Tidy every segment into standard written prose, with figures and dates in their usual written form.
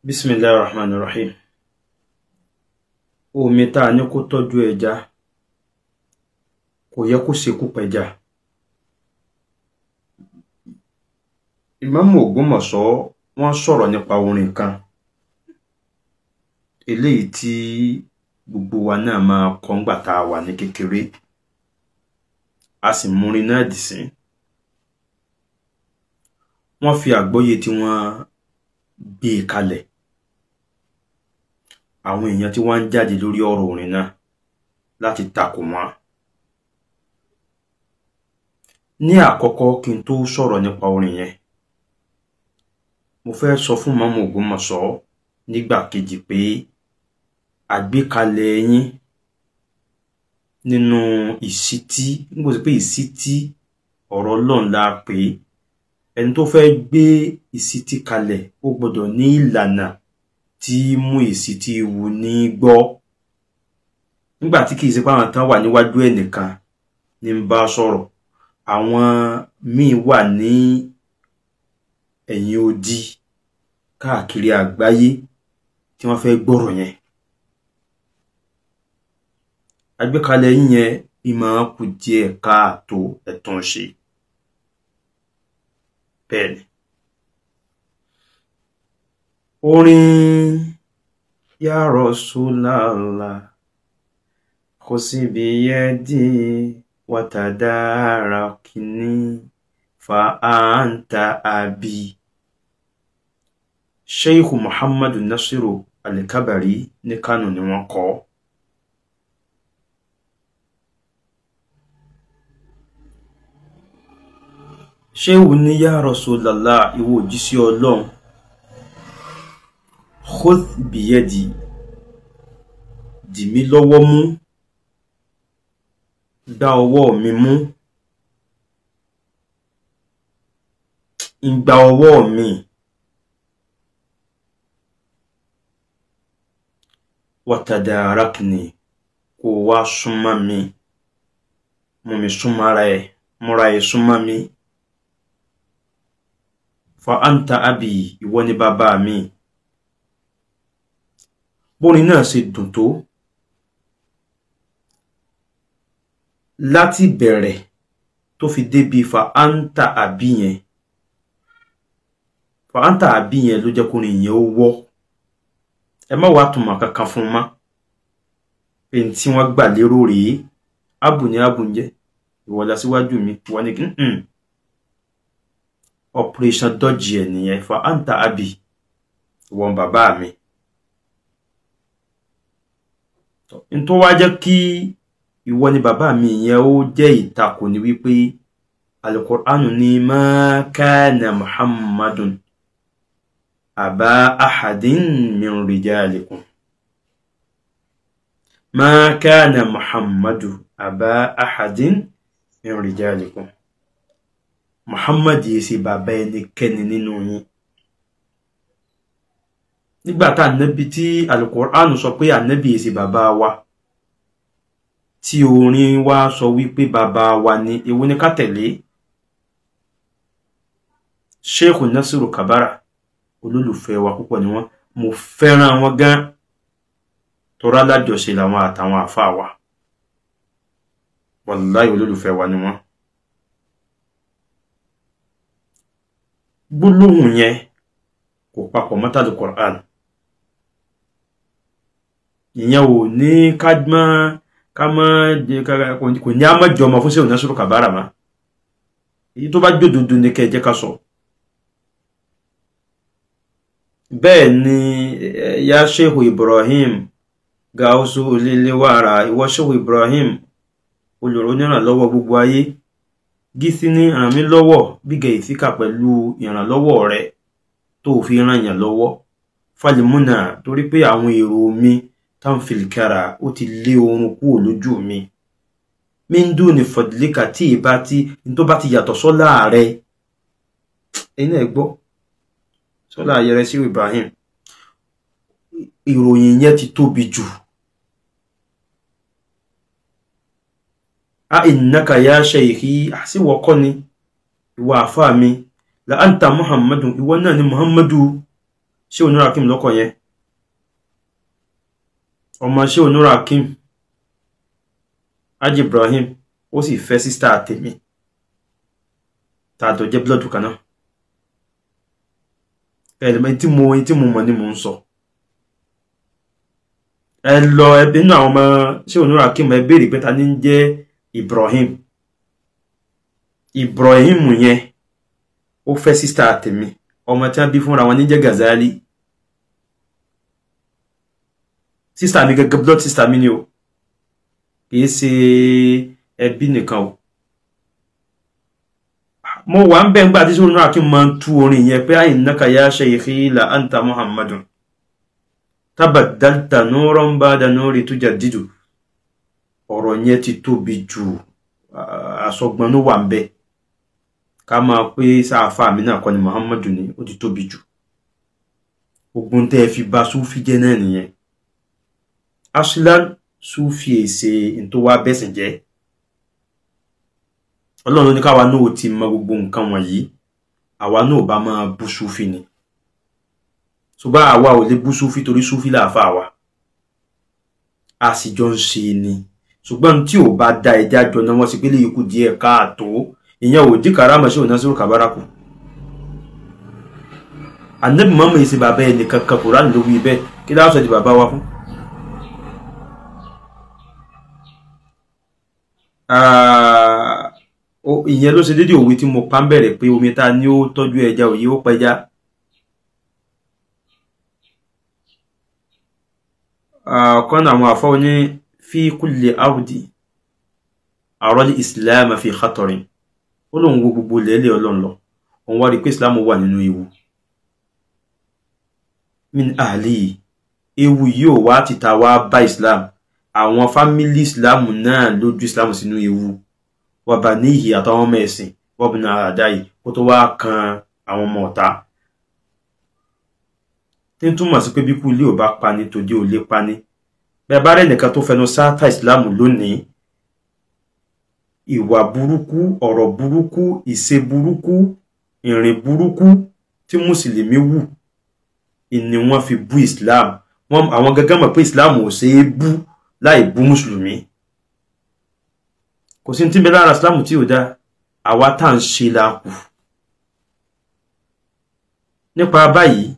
Bismillahir Rahmanir Rahim. Omi tá a ní kó tọ́jú ẹja kò yẹ kó ṣekú pẹja. Ìmáàmù Ògbómọ̀ṣọ́ wọ́n sọ̀rọ̀ nípa orin kan eléyìí tí gbogbo wa náà máa kọ ńgbà tá a wà ní kékeré, a sì múrin náà dì sí. Wọ́n fi àgbọ́yé tí wọ́n gbé e kalẹ̀. Àwọn èèyàn tí wọ́n ń jáde lórí ọ̀rọ̀ orin náà láti takò wọ́n. Ní àkọ́kọ́, kí n tó sọ̀rọ̀ nípa orin yẹn, mo fẹ́ sọ fún Ìmáàmù Ògbómọ̀ṣọ́ nígbà kejì pé àgbékalẹ̀ yín nínú ìṣítí, nígbà tó pé ìṣítí ọ̀rọ̀ Ọlọ́run la pè é. Ẹni tó fẹ́ gbé ìṣítí kalẹ̀ ó gbọ́dọ̀ ní ìlànà tí mú ìṣítí wù ní gbọ́. Nígbà tí kìí ṣe pé àwọn tán wà níwájú ẹnìkan ní ń bá sọ̀rọ̀, àwọn míì wà ní ẹ̀yìn odi káàkiri àgbáyé tí wọ́n fẹ́ gbọ́rọ̀ yẹn. Àgbékalẹ̀ yín yẹn ìmọ̀ kù díẹ̀ káàtó, ẹ̀tún ṣe. Bẹ́ẹ̀ ni. Orin Ya Rasulallah khusibiyadi watadarakini fa anta abi. Sheikh Muhammadu Nasiru Al-Kabari ní Kánò ni wọ́n kọ. Sheikh ní Ya Rasulallah, ìwọ òjíṣẹ́ Ọlọ́run, khudh biyadi, dì mí lọ́wọ́ mú, dá ọwọ́ mi mú, ń gba ọwọ́ mi, watadarakni, kó wá súnmọ́ mi, mú mi súnmọ́ra ẹ̀, múra ẹ̀ súnmọ́ mi, fa anta abi, ìwọ ni bàbá mi. Bórin náà ṣe dùn tó láti bẹ̀rẹ̀ tó fi débi fa anta abi yẹn, fa anta abi yẹn ló jẹ́ kórin yẹn ó wọ́. Ẹ má wàá túmọ̀ kankan fún un mọ́ pé n tí wọ́n gbà lérò rèé. Abu ni abu ń jẹ́, ìwọ la síwájú mi, ìwọ ni operation dodge ẹ̀ nìyẹn. Fa anta abi, ìwọ bàbá mi. N tó wá jẹ́ kí ìwọ ni bàbá mi yẹn ó jẹ́ ìtakò ni wípé Al-Qur'anu ní ma kana Muhammadun aba ahadin min rijalikum. Ma kana Muhammadu aba ahadin min rijalikum. Muhammad yìí ṣe bàbá ẹnikẹ́ni nínú yín. Nígbà tá ànábì tí Al-Qur'an sọ pé ànábì yìí ṣe bàbá wa, tí orin wa sọ wípé bàbá wa ni, èwo ni ká tẹ̀lé? Sheikh Nasiru Kabara olólùfẹ́ wa púpọ̀ ni wọ́n, mo fẹ́ràn wọn gan, tọ́ra lájọṣe làwọn àtàwọn àfáà wa, wàláhì olólùfẹ́ wa ni wọ́n. Gbólóhùn yẹn kò papọ̀ mọ́ tàlù Qur'an. Ìyẹn ò ní ká mọ́ kò ní á mọ́ jọmọ fún Sheikh Nasiru Kabara mọ́. Èyí tó bá jòdòdó ni kẹ́ ẹ jẹ́ ká sọ. Bẹ́ẹ̀ ni ya Sheikh Ibrahim Gausu Olélewàrà, ìwọ Sheikh Ibrahim olùrànlọ́wọ́ gbogbo ayé, gísí ní ràn mí lọ́wọ́ bígẹ̀ ìsíkà pẹ̀lú ìrànlọ́wọ́ rẹ tó fi ràn yàn lọ́wọ́. Falimuna, torí pé àwọn èrò mi tanfilikara ó ti lé oorun kúrò lójú mi. Mindu ní fọdílíkà tí ìbá tí tó bá ti yàtọ̀ sọ́lá rẹ. Ẹ̀yin náà gbọ́ sọ́lá ayẹrẹ sí Ibrahim. Ìròyìn yẹn ti tóbi jù. A innaka ya shaykhi, àsìwọ̀ kọ́ ni ìwọ àfáà mi, la anta Muhammadun, ìwọ náà ni Muhammadu, Shehu Nura Hakeem lọ́kọ̀ yẹn, ọmọ Shehu Nura Hakeem Haji Ibrahim, ó sì fẹ́ sísítà tèmi tá a jọ jẹ́ búlọ́ọ̀dù kan náà. Ẹ̀ẹ́dẹ̀mẹ́ tí mo mọ̀ ni mò ń sọ. Ẹ lọ nínú àwọn ọmọ Shehu Nura Hakeem, ẹ béèrè pé ta ni ń jẹ́ Ibrahim. Ibrahim yẹn ó fẹ́ sísítà tèmi, ọmọ tí wọ́n bí fúnra wọn ní jẹ́ Gazali. Sísítà mi gẹ́gẹ́ blood sister mi ni o, kì í ṣe ẹbí nìkan o. Mo wà ń bẹ̀ ńgbà tí Shehu Nura Hakeem máa ń tú orin yẹn pé innaka ya shaykhi la anta Muhammadun tabaddalta nuran ba'da nuri tujaddidu. Ọ̀rọ̀ yẹn ti tóbi jù, àsọgbọ́n ló wà ń bẹ̀. Ká máa pé sáfà mi náà kọ́ ni Muhammadu ni, ó ti tóbi jù. Ogun tẹ́ ẹ fi ba Súfì jẹ́ náà nìyẹn. Aslan Súfì èsè tó wá bẹ́sìn jẹ́. Ọlọ́run ní káwa náà ti mọ gbogbo nǹkan wọ̀nyí, àwa náà bá máa bú Súfì ni. Ṣùgbọ́n àwa ò lè bú Súfì torí Súfì làáfà wa, a sì jọ ń ṣe ni. Ṣùgbọ́n tí ò bá da ẹja jọ náà wọ́n sì pé léyìí kù díẹ̀ káàtó, ìyẹn ò dí karama Shehu Nasiru Kabara kù. Ànábì Muhammad ṣe bàbá ẹnì kankan, Kùránì ló wí bẹ́ẹ̀, kí láwọn sọ di bàbá wa fún? Ìyẹn ló ṣe dédé òwe tí mo pa ń bẹ̀rẹ̀ pé omi ta ni ó tọ́jú ẹja òye ó pẹja. Ọ̀kan náà àwọn àfọ́ ní fi kulli ardi àrọ́lé islam fi khatarin. Ó lóun wo gbogbo lẹ́lẹ̀ ọlọ́run lọ, òun wá rí pé islam wà nínú ewu. Min ahli, ewu yìí ò wá tìta wá bá islam, àwọn fámílì islam náà lójú islam sínú ewu. Wàbà níhì àtàwọn ọmọ ẹ̀sìn wọ́bìnà àdáyì kó tó wá kan àwọn ọmọ ọ̀tá. Tí ń túmọ̀ sí pé bí kú ilé ò bá pani tòde ò lè pani. Bẹ́ẹ̀ bá rẹ̀ nìkan tó fẹnu sáátà ìsìláàmù lónìí, ìwà burúkú, ọ̀rọ̀ burúkú, ìṣe burúkú, ìrìn burúkú tí mùsùlùmí wù ni wọ́n fi bú ìsìláàmù. Àwọn gẹ́gẹ́ mọ̀ pé ìsìláàmù ò ṣe é bú láì bú mùsùlùmí. Kò sí tí ń bẹ lára ìsìláàmù tí ò dá, àwa tá à ń ṣe la kù. Nípa báyìí,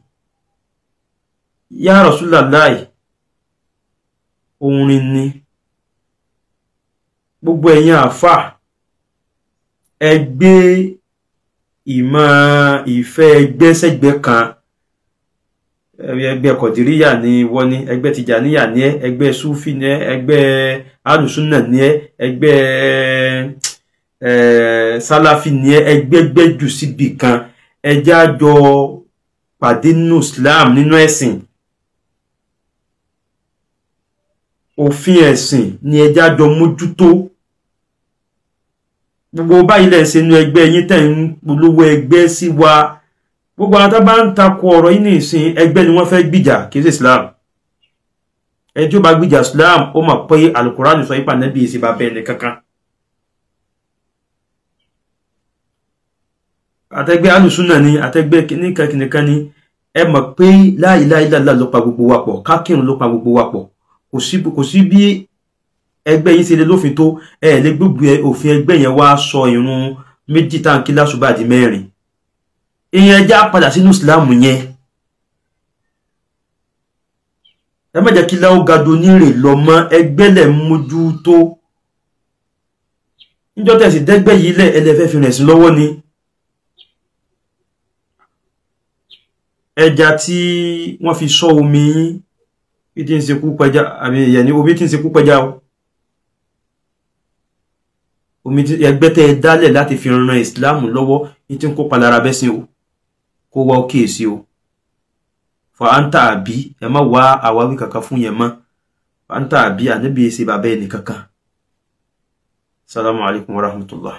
ya Rasulullahi, orin ni gbogbo ẹ̀yin àfà, ẹ gbé ìmọ̀ ìfẹ́ ẹgbẹ́ sẹ́gbẹ́ kan. Ẹgbẹ́ Kọ̀dìríyà ni wọ́n ní, ẹgbẹ́ Tìjàníyà ní ẹ, ẹgbẹ́ Súfì ní ẹ, ẹgbẹ́ Alùsúnà ní ẹ, ẹgbẹ́ Sálàfì ní ẹ, ẹgbẹ́ gbẹ́jù síbì kan. Ẹ jẹ́ á jọ pàdé nínú Islam, nínú ẹ̀sìn. Òfin ẹ̀sìn ni ẹ jẹ́ á jọ mójútó. Gbogbo báyìí lẹ̀ ṣe inú ẹgbẹ́ yín tẹ̀ ń polówó ẹgbẹ́ sí wa. Gbogbo àwọn tá bá ń takò ọ̀rọ̀ yìí nìsín, ẹgbẹ́ ni wọ́n fẹ́ gbìjà, kì í ṣe Islam. Ẹni tí ó bá gbìjà Islam, ó mọ̀ pé Al-Qur'an sọ ipa nẹ́bí èsì bá bẹ́ẹ̀ ní kankan. Àtẹgbẹ́ alùsùnà ni, àtẹgbẹ́ kìnìkan ni, ẹ mọ̀ pé la ilaha illallah ló pa gbogbo wa pọ̀, kákìrún ló pa gbogbo wa pọ̀. Kò sí bí ẹgbẹ́ yín ṣe lè lófin tó, ẹ lè gbogbo òfin ẹgbẹ́ yẹn wá sọ ìrun méjì táǹkì lásùbà di mẹ́rin. Ìyẹn já padà sínú ìsìláàmù yẹn. Ẹ má jẹ́ kí láwùgado nírè lọ mọ́, ẹgbẹ́ lẹ̀ ń mójútó. Níjọ́ tẹ̀sí dẹ́gbẹ́ yìí lẹ̀, ẹlẹ́fẹ́ fi rìn sí lọ́wọ́ ni. Ẹja tí wọ́n fi sọ omi yín bí tí ń ṣekú pẹja, àmì ìyẹn ni omi tí ń ṣekú pẹja o. Omi tí ẹgbẹ́ tẹ́ ẹ dálẹ̀ láti fi ran ìsìláàmù lọ́wọ́ ní tí ń kópa lára bẹ́sìn o, kó wá òkè sí o. Fàáńtà àbí ẹ má wá àwáwí kankan fún yẹn mọ́. Fàáńtà àbí ànábì ṣe bàbá ẹnì kankan. Salamu alaykum wa rahmatullah.